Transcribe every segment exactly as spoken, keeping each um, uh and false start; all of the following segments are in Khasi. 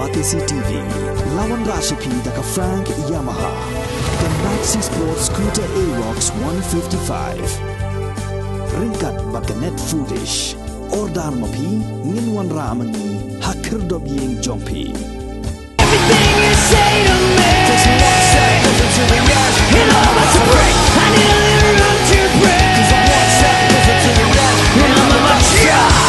Batesi T V, la wanrah sha phi da ka Frank Yamaha, ka Maxi Sport Scooter Aerox one fifty-five. Ryngkat bad ka Net Foodish. Order ma phi, ngin wanrah ma ngi ha khyrdop ïing jong phi. Everything you say to me, it all must break. I nearly run to break. And I'm about to break.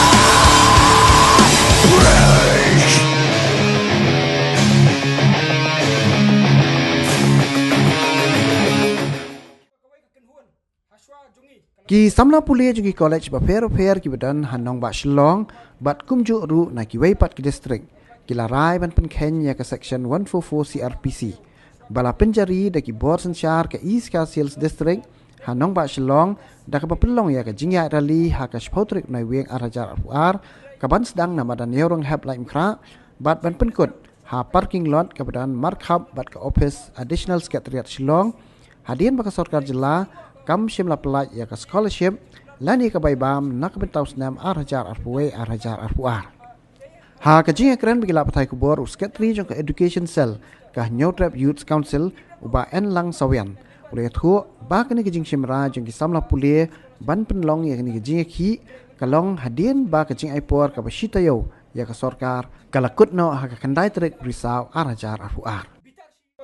Ki samla pule jong ki college bapher bapher kiba don ha nongbah Shillong bad kumjuh ruh na kiwei pat ki district, ki la rai ban pynkheiñ ïa ka Section one four four C R P C ba la pynjari da ki bor synshar ka East Khasi Hills District ha nongbah Shillong, da kaba pynlong ïa ka jingïaid rally ha ka shiphew tarik Naiwieng ar hajar arphew ar, ka ban sdang na madan Ïewrynghep Laitumkhrah bad ban pynkut ha parking lot kaba don markhap bad ka ophis Additional Secretariat Shillong, hadien ba ka sorkar jylla kam shym la pyllait ïa ka scholarship lane ka bai bam na ka bynta u snem ar hajar arphew wei ar hajar arphew ar. Ha ka jingïakren bad ki lad pathai khubor, u Secretary jong ka Education Cell ka Hynñiewtrep Youth Council, u Bah Enlang Sawian, u la ïathuh ba kane ka jingshim ra jong ki samla pule ban pynlong ïa kane ka jingïakhih ka long hadien ba ka jingai por kaba shi taïew ïa ka sorkar ka la kut noh ha ka khyndai tarik Risaw ar hajar arphew ar.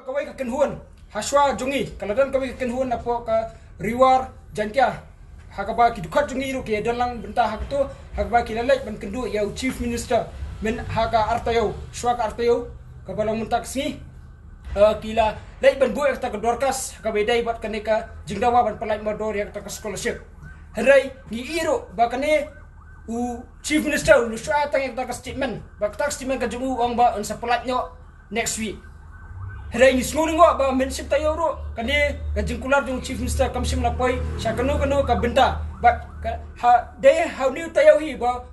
Kawei ka kynhun, ha shuwa jong ngi, ka la don kawei ka kynhun napoh ka Ri War Jaintia, ha kaba ki dkhot jong ngi ruh ki don lang bynta ha kato, ha kaba ki la leit ban kynduh ïa u Chief Minister mynta ha ka ar taïew, shuwa ka ar taïew kaba long mynta ka sngi. Eh, ki la leit ban buh ïa kata ka dorkhas ha kaba ïadei bad kane ka jingdawa ban pyllait mardor ïa kata ka scholarship. Hynrei ngi ïohi ruh ba kane u Chief Minister u la shu ai tang ïa kata ka statement, ba kata ka statement ka jong u ong ba un sa pyllait noh next week. Hynrei ngi sngew lyngngoh ba mynshit taïew ruh kane ka jingkular jong u Chief Minister kam shym la poi sha kano kano ka bynta. Bad ka, ha, dei ha une u taïew hi ba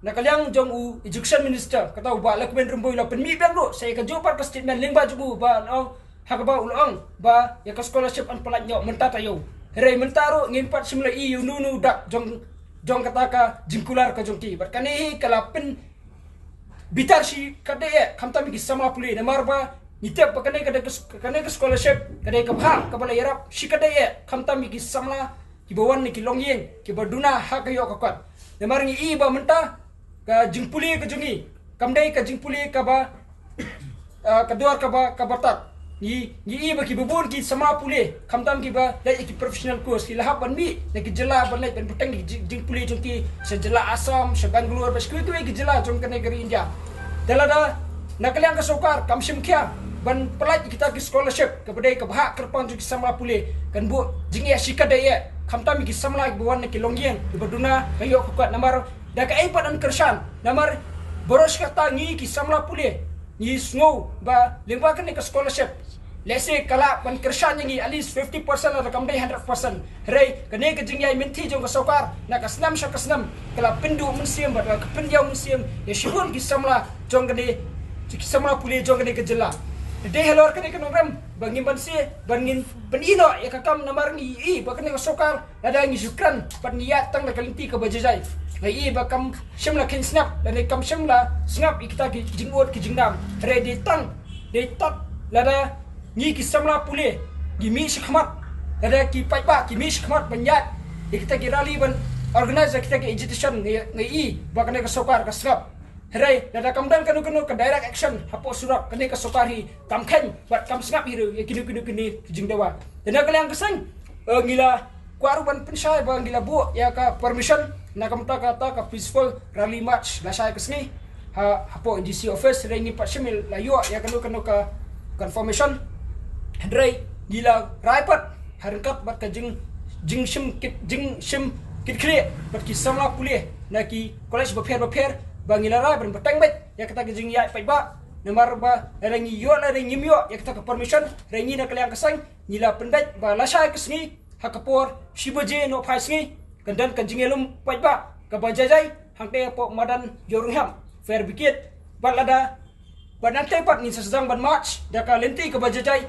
na ka liang jong u Education Minister, kata u Bah Lahkmen Rymbui, la pynmih biang ruh sa ïa kajuh pat ka statement lyngba jong u ba la ong, ha kaba u la ong ba ïa ka scholarship yn pyllait noh mynta taïew. Hynrei mynta ruh ngim pat shym la ïohi ïa uno uno u dak jong, jong kata ka jingkular ka jong ki. Bad kane hi ka la pynbitar shi katdei eh khamtam ïa ki samla pule, namar ba ngi tip ba kane ka dei ka s-, kane ka scholarship ka dei kaba, kaba la ïarap shi katdei eh khamtam ïa ki samla kiba wan na ki longïing kiba duna ha ka ïoh ka kot. Namar ngi ïohi ba mynta ka jingpule ka jong ngi kam dei ka jingpule kaba, ah, ka dor kaba, kaba tad. Ngi, ngi ïohi ba kiba bun ki samla pule, khamtam kiba leit ïa ki professional course, ki la hap ban mih na ki jylla ban leit ban bteng ïa ki jing, jingpule jong ki sha jylla Assam, sha Bangalore, bad sha kiwei kiwei ki jylla jong kane ka ri India. Te lada na ka liang ka sorkar kam shim khia ban pyllait ïa kita ki scholarship kaba dei ka bhah kyrpang jong ki samla pule, kan buh jingeh shi katdei eh khamtam ïa ki samla kiba wan na ki longïing kiba duna ka ïoh ka kot, namar da kaei pat yn kyrshan, namar baroh shi katta ngi ki samla pule ngi sngew ba lyngba kane ka scholarship, let's say, ka lah ban kyrshan ïa ngi at least fifty percent lada kam dei hundred percent. Hynrei kane ka jingïaid mynthi jong ka sorkar na ka snem sha ka snem ka la pynduh mynsiem bad ka pyndiaw mynsiem ïa shibun ki samla jong kane, ki samla pule jong kane ka jylla. Te dei halor kane ka nongrim ba ngin banse, ba ngin pyn-i noh ïa ka kam, namar ngi ïohi ba kane ka sorkar lada ngi ju kren bad ngi ïaid tang da ka lynti kaba jai jai, nga ïohi ba kam shym la kheiñ sngap lane kam shym la sngap ïa kita ki jingud ki jingnam. Hynrei dei tang, dei tad lada ngi ki samla pule ngi mih shakhmat, lada ki paidbah ki mih shakhmat ban ïaid ïa kita ki rally ban organize ïa kita ki agitation, nga, nga ïohi ba kane ka sorkar ka sngap. Hynrei lada kam don kano kano ka direct action hapoh surok, kane ka sorkar hi kam kheiñ bad kam sngap hi ruh ïa kino kino kine ki jingdawa. Te na ka liang ka seng, eh, ngi la kwah ruh ban pynshai ba ngi la buh ïa ka permission na ka bynta kata ka peaceful rally march lashai ka sngi ha, hapoh D C office. Hynrei ngim pat shym la ïoh ïa kano kano ka confirmation. Hynrei ngi la rai pat ha ryngkat bad ka jing, jingshim kit, jingshim kitkhlieh bad ki samla pule na ki college bapher bapher ba ngi la rai ban bteng beit ïa kata ka jingïaid paidbah. Namar ba lada ngi ïoh lada ngim ïoh ïa kata ka permission, hynrei ngi na ka liang ka seng ngi la pynbeit ba lashai ka sngi ha ka por shi baje nohphai sngi kan don ka jingïalum paidbah kaba jai jai hangtei hapoh madan Ïewrynghep Fire Brigade. Bad lada, bad nangtei pat ngin sa sdang ban march da ka lynti kaba jai jai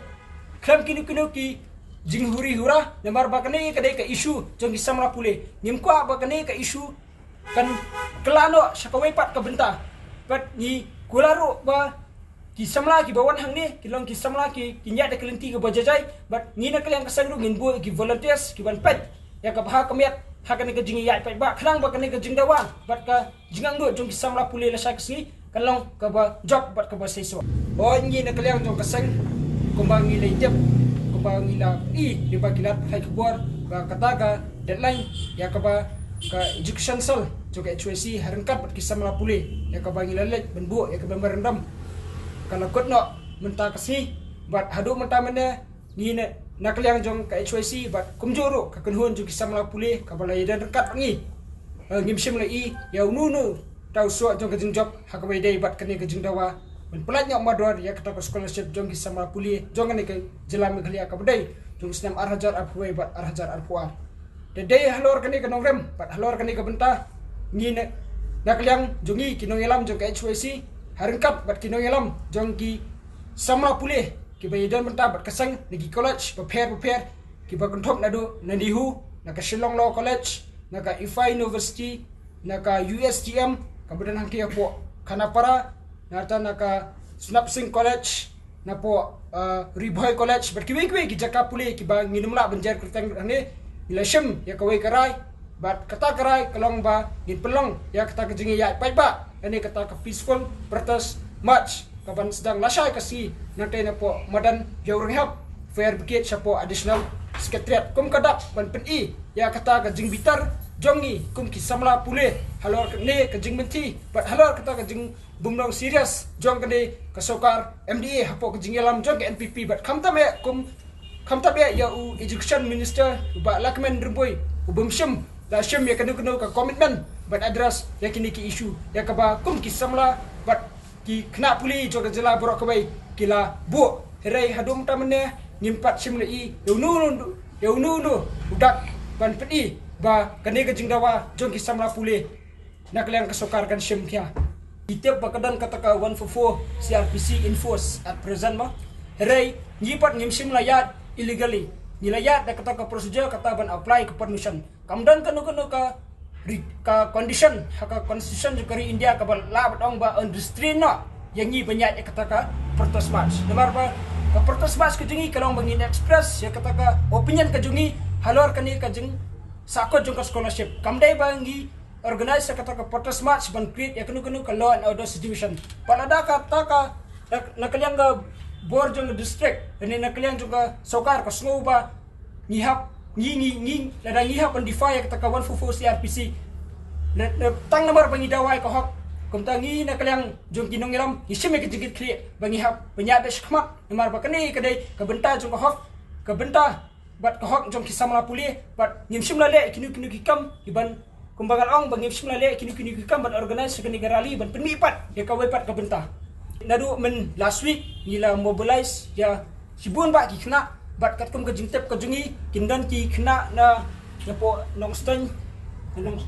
khlem kino kino ki jinghuri hura, namar ba kane ka dei ka issue jong ki samla pule. Ngim kwah ba kane ka issue kan kylla noh sha kawei pat ka bynta. Bad ngi kular ruh ba ki samla kiba wan hangne ki long ki samla ki, ki ñiah da ka lynti kaba jai jai, bad ngi na ka liang ka seng ruh ngin buh ïa ki volunteers ki ban peit ïa ka bha ka miat ha kane ka jingïaid paidbah, khnang ba kane ka jingdawa bad ka jingangnud jong ki samla pule lashai ka sngi kan long kaba jop bad kaba seisoh. Hooid, ngi na ka liang jong ka seng, kumba ngi la tip, kumba ngi la i lyngba ki lad pathai khubor, ba kata ka deadline ïa kaba ka Education Cell jong ka H Y C ha ryngkat bad ki samla pule ïa kaba ngi la leit ban buh ïa ka memorandum ka la kut noh mynta ka sngi. Bad haduh mynta mynne ngi na, na ka liang jong ka H Y C bad kumjuh ruh ka kynhun jong ki samla pule kaba la ïadon ryngkat bad ngi, eh, ngim shym la i ïa uno uno uta u soh jong ka jingjop ha kaba ïadei bad kane ka jingdawa ban pyllait noh mardor ïa kata ka scholarship jong ki samla pule jong kane ka jylla Meghalaya kaba dei jong u snem ar hajar arphew wei bad ar hajar arphew ar. Te dei halor kane ka nongrim bad halor kane ka bynta ngi na, na ka liang jong ngi ki nongïalam jong ka H Y C ha ryngkat bad ki nongïalam jong ki samla pule kiba ïadon bynta bad ka seng na ki college bapher bapher kiba kynthup naduh na NEHU, na ka Shillong Law College, na ka IFA University, na ka U S T M kaba don hangtei hapoh Khanapara, nangta na ka Sunap Singh College, napoh, uh, Ri Bhoi College bad kiwei kiwei ki jaka pule kiba ngin ym lah ban jer kyrteng hangne. Ngi la shim ïa kawei ka rai bad kata ka rai ka long ba ngin pynlong ïa kata ka jingïaid paidbah lane kata ka peaceful protest march kaban sdang lashai ka sngi nangtei napoh madan Ïawrynghap Fire Brigade shapoh Additional Secretariat kum ka dak ban pyni ïa kata ka jingbitar jong ngi kum ki samla pule halor kane ka jingmynti bad halor kata ka jing bym long serious jong kane ka sorkar M D A hapoh ka jingïalam jong ka N P P bad khamtam eh kum, khamtam eh ïa u Education Minister u Bah Lahkmen Rymbui u bym shym la shim ïa kano kano ka commitment ban address ïa kine ki issue ïa kaba kum ki samla bad ki khynnah pule jong ka jylla baroh kawei ki la buh. Hynrei haduh mynta mynne ngim pat shym la i ïa uno uno, ïa uno uno u dak ban pyni ba kane ka jingdawa jong ki samla pule na ka liang ka sorkar kan shim khia. Ngi tip ba ka don kata ka one four four C R P C in force at present mo. Hynrei ngi pat ngim shym la ïaid illegally. Ngi la ïaid da kata ka procedure kata ban apply ka permission. Kam don kano kano ka ri-, ka condition ha ka constitution jong ka ri India kaba lah ban ong ba yn restrain noh ïa ngi ban ïaid ïa kata ka protest march. Namar ba ka protest march ka jong ngi ka long ba ngin express ïa kata ka opinion ka jong ngi halor kane ka jingsahkut jong ka scholarship. Kam dei ba ngi organize ïa kata ka protest march ban create ïa kano kano ka law and order situation. Pat lada kata ka na, na ka liang ka bor jong ka district ne na ka liang jong ka sorkar ka sngew ba ngi hap, ngi, ngi, ngi, lada ngi hap ban defy ïa kata ka one four four C R P C. Na, na, tang namar ba ngi dawa ïa ka hok. Kumta ngi na ka liang jong ki nongïalam ngi shim ïa ka jingkitkhlieh ba ngi hap ban ïaid beit shakhmat namar ba kane ka dei ka bynta jong ka hok, ka bynta bad ka hok jong ki samla pule bad ngim shym la leh kino kino ki kam kiban, kumba nga la ong ba ngim shym la leh kino kino ki kam ban organize ïa kane ka rally ban pynmih pat ïa kawei pat ka bynta. Naduh myn last week ngi la mobilize ïa shibun bah ki khynnah bad katkum ka jingtip ka jong ngi kin don ki khynnah na, napoh Nongstoiñ, na Nong,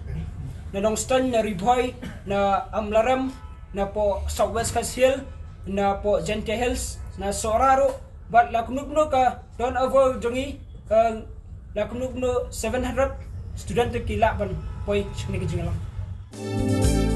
na Nongstoiñ, na Ri Bhoi, na Amlarem, napoh South West Khasi Hills, napoh Jaintia Hills, na Sohra ruh bad la kumno kumno ka don overall jong ngi, eh, la kumno kumno seven hundred student ki lah ban poi sha kane ka jingïalang.